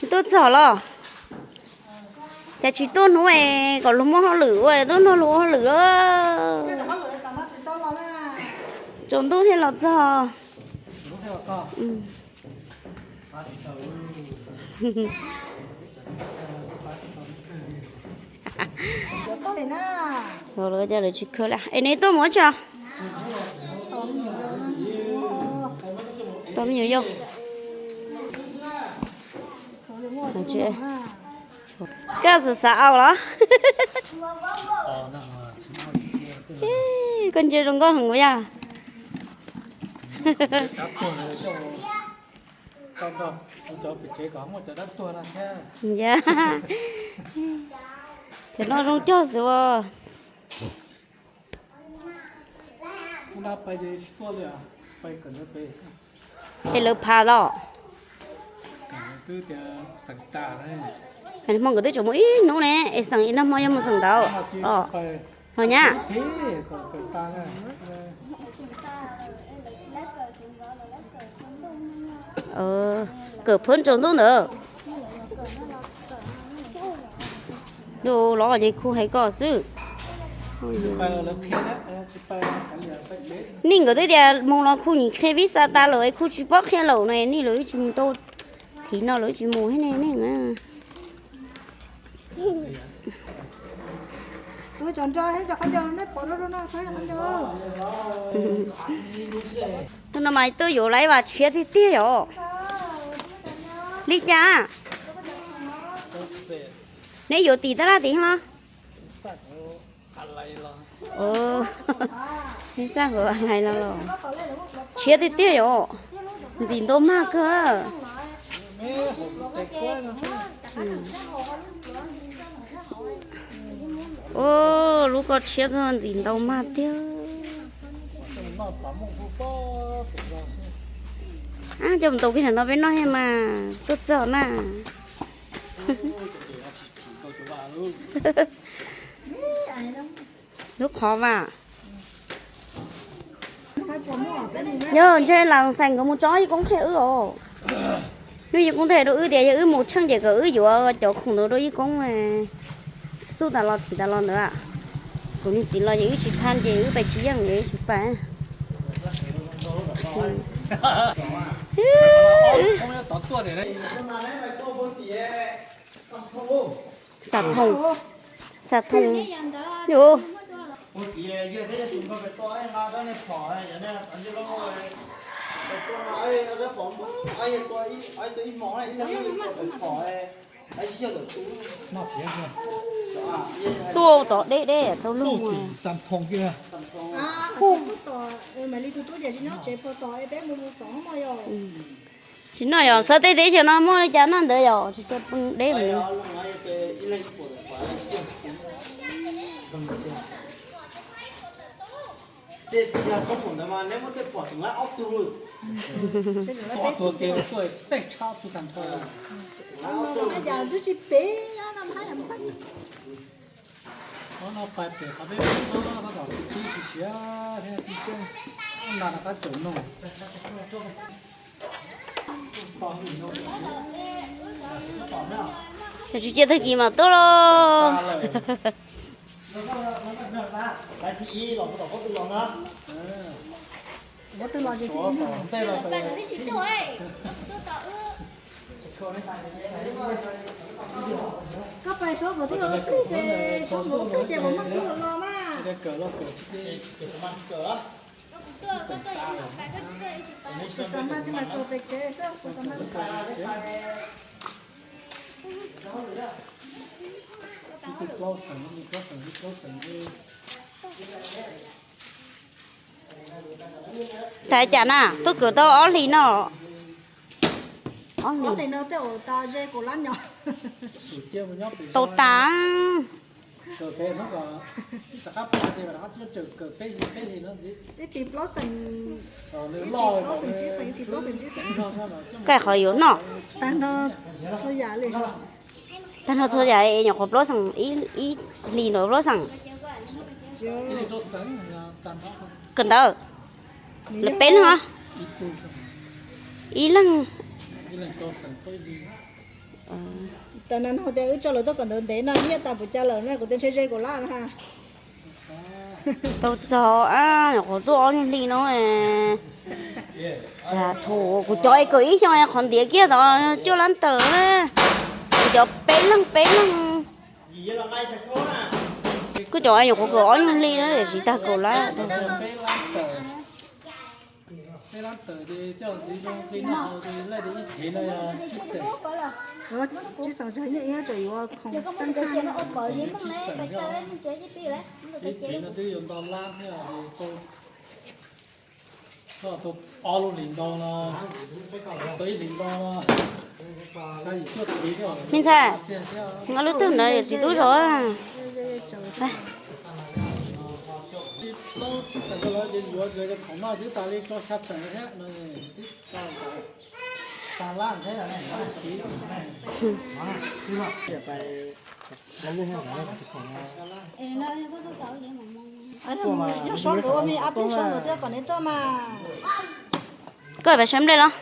Tuaj txog los? Cas tsis tuaj hnub es kom luag muaj hauj lwm ua, tuaj nrog luag ua hauj lwm los? Tsaus ntuj thiaj los txog. Lawv tsis khawb li es neb tuaj mus ua tsi? Tos me nyuam yaus. Koj xav xav au los? Koj ntsia zoo nkauj heev yog. Yog, cov no zoo cog xwb as. Es lawv phav los? Hmo nkawd twb tseem mus ib hnub ne, es xeem ib nag hmo yog mus xeem ntawd os. Hos nyab, kawm phab tsaus ntuj ntawd. Los ces khu hais koj xwb. Nej nkawd twb tias mus los khu nim qhia vij xa tas lawm es khu tsis paub qhia lawm no, nej lawv tsis mus tau, thiv no lawv tsis mus thiab ne, nej. Tus no mas tuaj yuav laiv vas tshiab tiag tiag yom. Li cas? Neb yuav tim tab laj tim los? Neb xaj hauv lais los los? Tshiab tiag tiag yom. Ntxim ntau mag kawg. Lub ko tshiab kawg, ntxim ntau mag tiag. Coj mus ntaus kiag no peb noj thiab mas tuaj txog na. Lub qhov vas. Yog ntshe lam xais nkawd mus tso yij koob qhia wb os. Hnub yij koob teb rau wb tias yog wb mus tsheej ces kom wb yuav cov khoom ntawd rau yij koob xub tas los thim tas los ntawd. Kuv niag txiv los ces wb tsis thab ces wb pais tsis yeej ces wb tsis pais. Xav thooj, xav thooj, tuaj tod deb deb tau lug. Tsis noj yog xav tej teb chaws no muaj li cas noj ntawd yog tsis tau pw deb mus. Ces tsis cia tag kis mam tuaj los. Koj pais suav kom twb los twb ces suav kom twb ces kom maj twb los los mas. Kuv xav mas twb mas kawg pes tsev xwb, kuv xav mas. Thaum cas na tuaj kawm tau ob hlis no? Ob hlis no tej zaum tas ze kuv lab nyo. Tau tas. Ib tim plaub xeem, ib tim plaub xeem tsib xeem, ib tim plaub xeem tsib xeem. Kaij qhov yuav noj. Tag nrho txhua yam li. Tag nrho txhua yam nyuam qhuav plaub xeem, ib hlis ntawd plaub xeem. Kawm ntawv lawv peb leeg os. Ib leeg. Tas na no tias wb tso lawv tuaj kom ntawd ntev no nyiaj tas puas cas lawm no kuv tias ntshe ze kaum lab na. Tau txog, nyuam qhuav tuaj ob nyuag hli no. Kuv cov es kaum ib xyoo qhov ntiav kiag tod cuaj lab tawm, kuv cov peb leeg peb leeg. Kuv cov nyuam qhuav kaum ob nyuag hli na, tiam sis tag kaum lab. Me ntxhais, nqa lub twg ntawd yawm txiv tub zov. Yog Suav nkawd ua me ab peb Suav nkawd thiaj kom neb tuaj mas. Koj pais saib nplej los?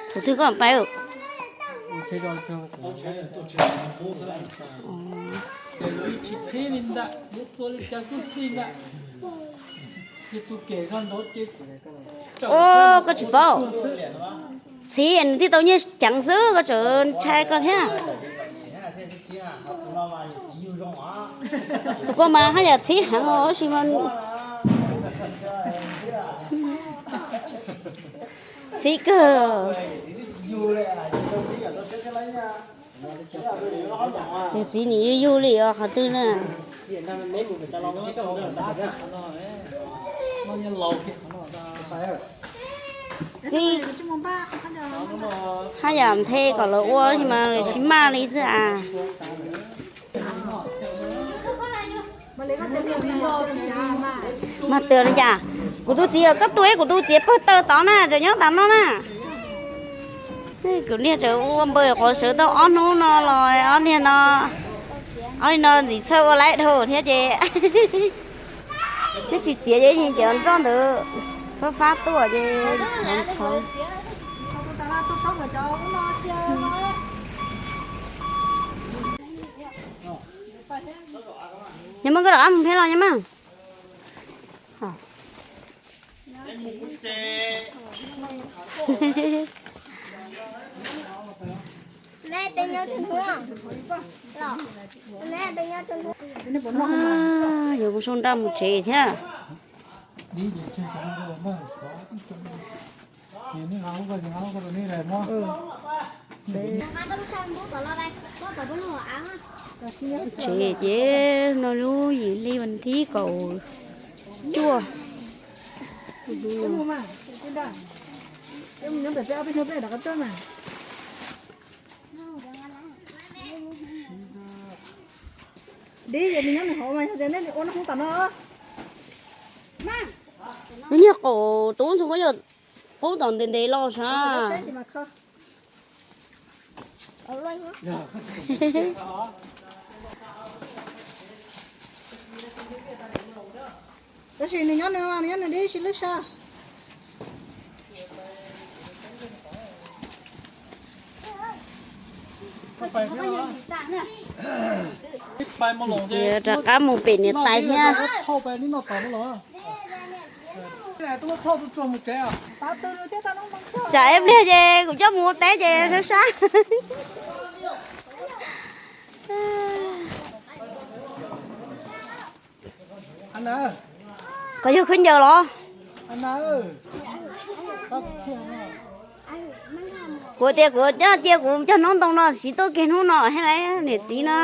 Thaum twg koj pais? Ua koj tsis paub. Txhiv nws thiaj tau nyiaj ceev xwb koj tseem ntshai koj thiab. Tus koj mas haj yam txhiv heev os sis mas. Txhiv kawg. Nws txiv nim yug yug li os qhov twg na. Txiv, haj yam nthe kom lawv ua sis mas lawv tsis maj li xwb as. Mas twb li cas, kuv tus txiv, koj tus, kuv tus txiv pawg taw tod na, tseem nyob tas no na. Kuv niag tseem ua npaws qhov sawv tau ob hnub no los ob niag no, ob niag no ntxim txhawj ua laib dhau thiab ces neb tsis txiav ces cov nroj ntawd fab fab tuaj ces ntxhov ntxhov. Nyob maj, koj rov qab mus thiab los nyob maj. Yuav kuv sau nra mus tsev thiab. Tsev ces no lub yim li vas thib kaum cuaj. Dib ces nws nyob nws hauv mas yog tias nej ua noj hoob tom no. Lub niag qaum tub ntxoov koj yog qub tom ntev ntev los sav. Tab sis nws nyob nws, nws nyob nws dib si lub sab. Rov qab mus pem niam tais thiab. Tsam ib pliag ces kuv coj mus ua teb ces sab sab. Koj yog khaub ncaws los? Kuv tias kuv coj cia kuv cog noob ntoo no siv tuaj kiag hnub no thiab lauj niam txiv no.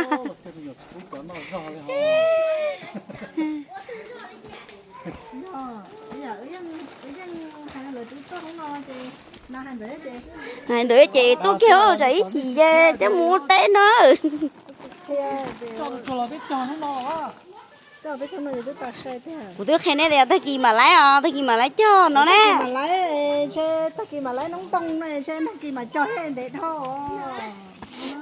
Hais ntawd ces tuaj kiag tsam ib chim ces coj mus ua teb no. Kuv twb qhia nej tias tag kis mam laib os, tag kis mam laib cog no ne. Tag kis mam laib noob ntoo no, tag kis mam cog thiaj ntev dhau.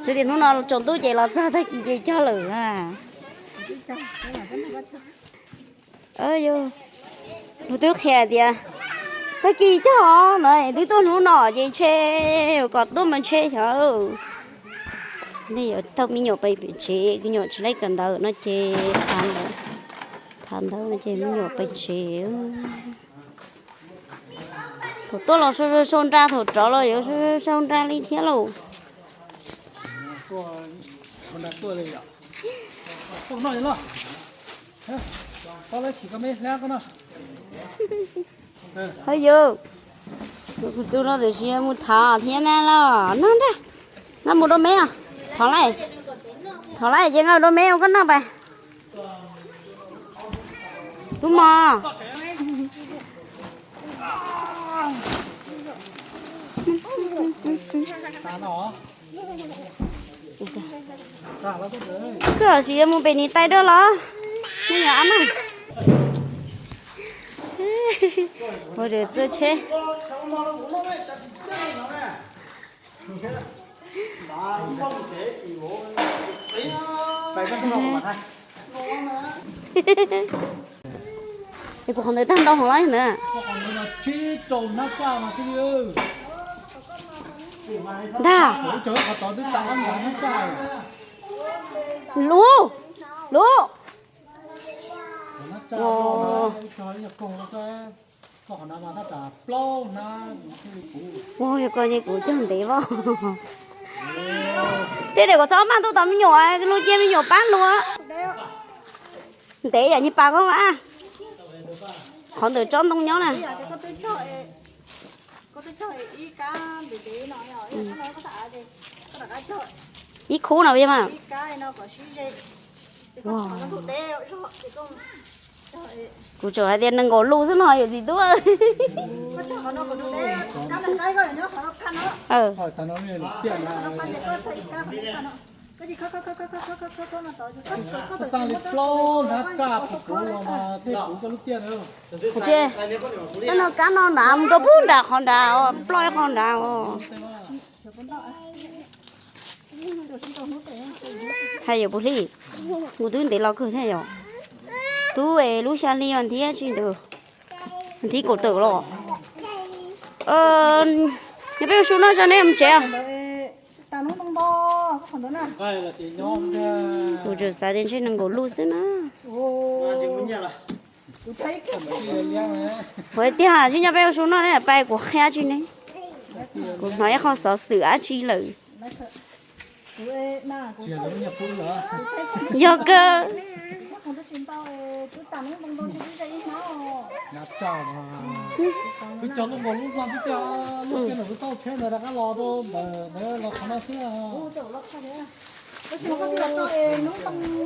Twb tias hnub no tsaus ntuj ces los txog tag kis ces cog lawm na. Luag twb qhia tias tag kis cog no, twb tuaj hnub no ces ntshe kom tuaj mas ntshe xyov. Nej yuav taug me nyuam pem tsev, me nyuam tsis laib kawm ntawv no ces thav ntawv, thav ntawv no ces me nyuam pem tsev. Thaum tuaj los sau sau nra, thaum rov los yuav sau sau nra li thiab lauj. Ho yus, kuv tus no tam sim mus thov thiab na los no ntag. No mus dua me os, thov lawm, thov lawm ces nqa dua me ua koj noj pais. Tub mos. Koj tsis yuav mus pem niam tais dua los? Nej yuav ab na. Ua rau txawj tsheb. Es kuv qhov ntawd tag ntau hov los na. Ntag. Lub, lub. Ua, yog koj ces kuv cog ntev voj. Tej tias kom txhob maj ntuj tau me nyuam, luag cia me nyuam pab luag. Ntev yam niag pas koj a. Qhov ntawm tsob ntoo nyob na. Ib khub no mas. Kuv tsuas hais tias nees nkaum lus xwb no yawm txiv tub. Xaj li plaub hnab tsaj puv puv los mas thiaj puv koj lub tiaj na. Koj no kab no nrad mus rau pub nram qhov nrad, ploj ib qho nrad os. Hais yuav puv hli, kuv twb ntev los kawg thiab yom. Twb lub xya hli vas thib tsis ntawd, vas thib kaum tawm los. Yog peb ua su noj tso neb mus tsev. Kuv tsuas xav tias ntshe nees nkaum lus xwb na. Ua tiag, tsis nco peb ua su noj ne, pais kuv qhia tsis ne. Kuv hnov ib qho xov xwm dab tsi lawm. Yog kawg.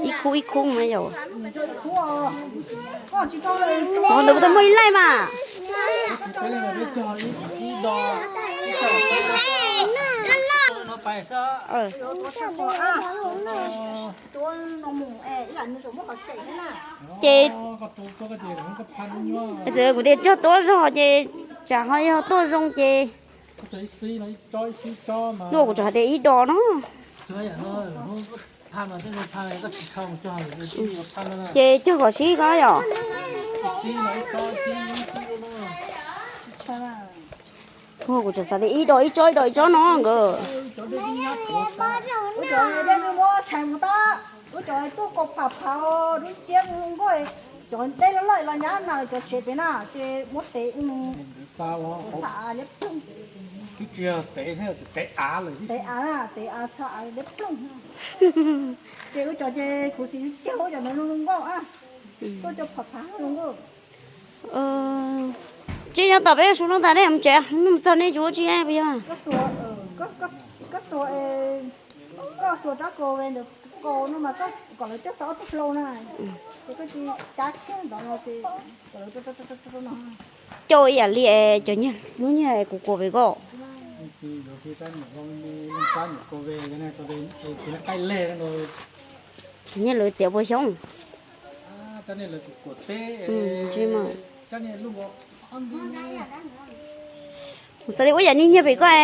Ib khub ib khub mas yom. Ntawd kuv tau muaj ib laij mas. Ces kuv tias cog tuab zog ces tsam ho yog tuaj zoo ces. Luaj kuv tsuas hais tias ib dos no. Ces cog kom sib ko yom. Kuv tsuas xav tias ib dos ib tsob ib dos ib tsob no nkawd. Cov dej loj loj los nyab na, cov tsev pem na ces muab tev, tev av, tev av txha av liab ploog. Ces ua cov ces kuv xav tias cog ua cov ntawd zoo zoo nkauj, tuaj cov pham pham zoo nkauj. Ces nyob tom peb su no tas ne, mus tsev, mus txog nej tsis ua tsi puas yog? Koj xuas rab kaus ve ntawd, kaus no mas koj kom lawv coj tau ob tug hlau na, ces koj cia cab kiag ntawd no ces kom lawv rau no. Coj ib yam li cov nyiaj, lub nyiaj kuv kuam pem koj. Nyiaj lawv txiav puas xyoob? Xav tias ua yam nyiaj pem koj,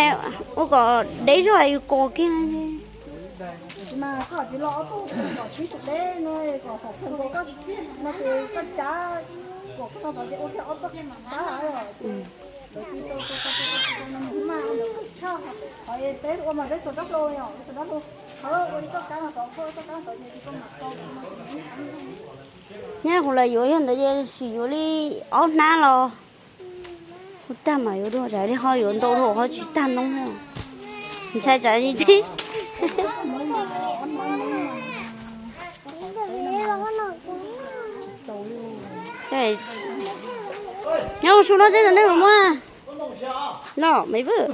ua kom deb zog yus kuam kiag. Mas koj tsis los ob tug kom sib tsis deb no, kom hom kawg nkaus koj no ces koj cab kom koj no tod ces ua kiag ob tug kab ces Nyab kuv los yuav yog ntawd ces sim yuav li ob hnab los ua tag mas yuav dua, tsam li ho yuav ntau dhau ho tsis tag noob. Ntshai tsam tib. Nyob ua su no teb ntawm nej puas muaj? No, Maiv Vwj.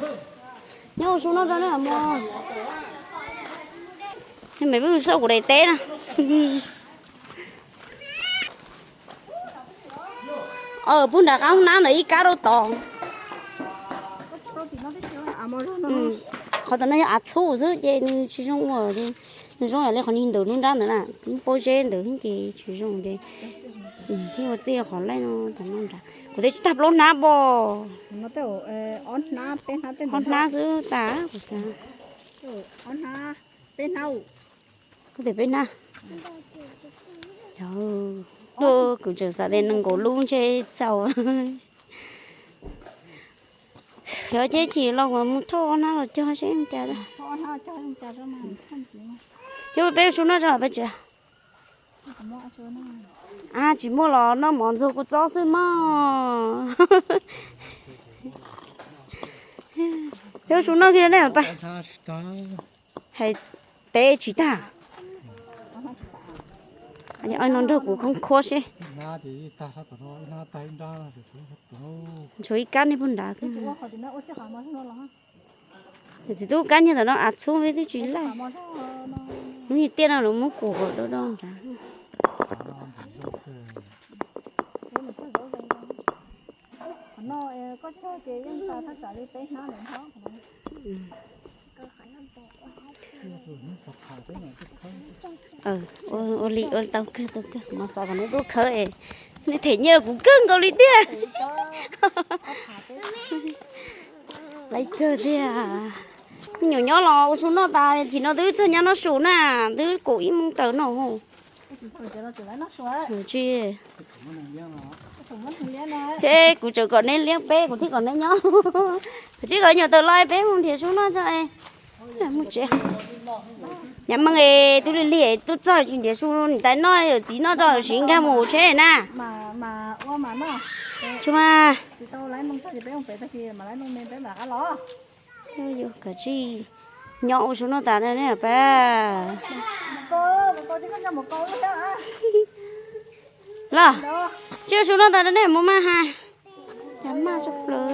Nyob ua su no rau nej puas muaj? Maiv Vwj xauj kuv daim teb na. Pub nram qab hoob nab ntawd ib kab rau tod. Qhov tom no yog av txhuj xwb ces nws tsis zoo ua, nws zoo yam li qhov ntawm lub nrab ntawd na, lub pob zeb ntawd ces tsis zoo ces thiaj ua txij qhov laij no tom no nrad. Kuv twb tsis tag plaub hnab pom. Ob hnab xwb tas kuv xav. Ob hnab, peb hnab. Koj tias peb hnab. Yog, kuv tseem xav tias nees nkaum lub ntshe txaus. Yog ces chim los kuv mus thauj ob hnab los cog seb cas. Yog peb ua su noj tso peb tsis. A, tsis muaj los noj mov ntxuag kua txob xwb mog. Peb ua su noj kiag ne pa. Hais teb tsis tag. Oj no nrog kuv khoob khuab seb. Ntshuav ib kab niag puag nrad. Txiv tub kab nyiag ntawm no av txhub twb tsis laij. Lub niag tiaj no lawv muab kuam do do nrad. Ua li ua tau kawg tau kawg, kuv xav kom neb tub khawb es neb them nyiaj rau kuv kawg nkaus li tiag. Laiv kawg tiag. Me nyuam nyob los ua su noj tas, chim no twb txog nyab noj su na, twb kaum ib moos tawm no. Tsis, seb kuv tseem kom neb liab peb, kuv thiaj kom neb nyob. Kuv tsis kom nyuam tawm los peb mus nrhiav su noj tso. Mus tsev. Nyab meej es tub lig lig tub txog tsis nrhiav su niam tais noj, txiv noj tso siv nkag mus tsheb na. Tsuas mas. Kav tsij nyob ua su noj tas ne pab. Los, tsis ua su noj tas ne mus mas hais. Cas maj tshaj plaws.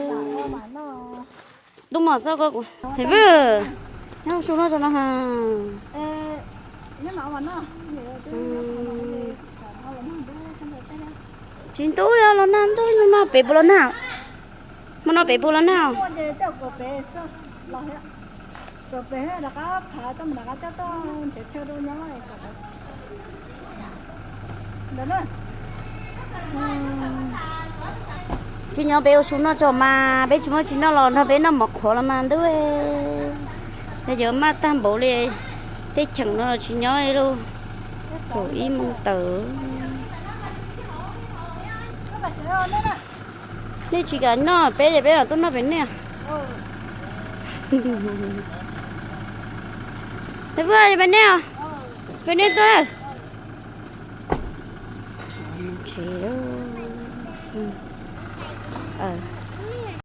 Tub mom txob koj kuv, Vwj, nyob ua su noj tas no ha. Tsis ntub li los nag, ntub no pem puas los nag? Hmo no pem puas los nag? Tsis nyob peb ua su noj tso mas peb tsis muaj tsis noj los nrog peb noj mov qhuav los mas ntuj. Yog yuav maj tag npaum li, tej cheem no tsis nyob li lauj. Kaum ib moos tawm. Nej tsis kam noj peb ces peb los tuaj noj pem nej. Peb pem nej os, pem nej tuaj.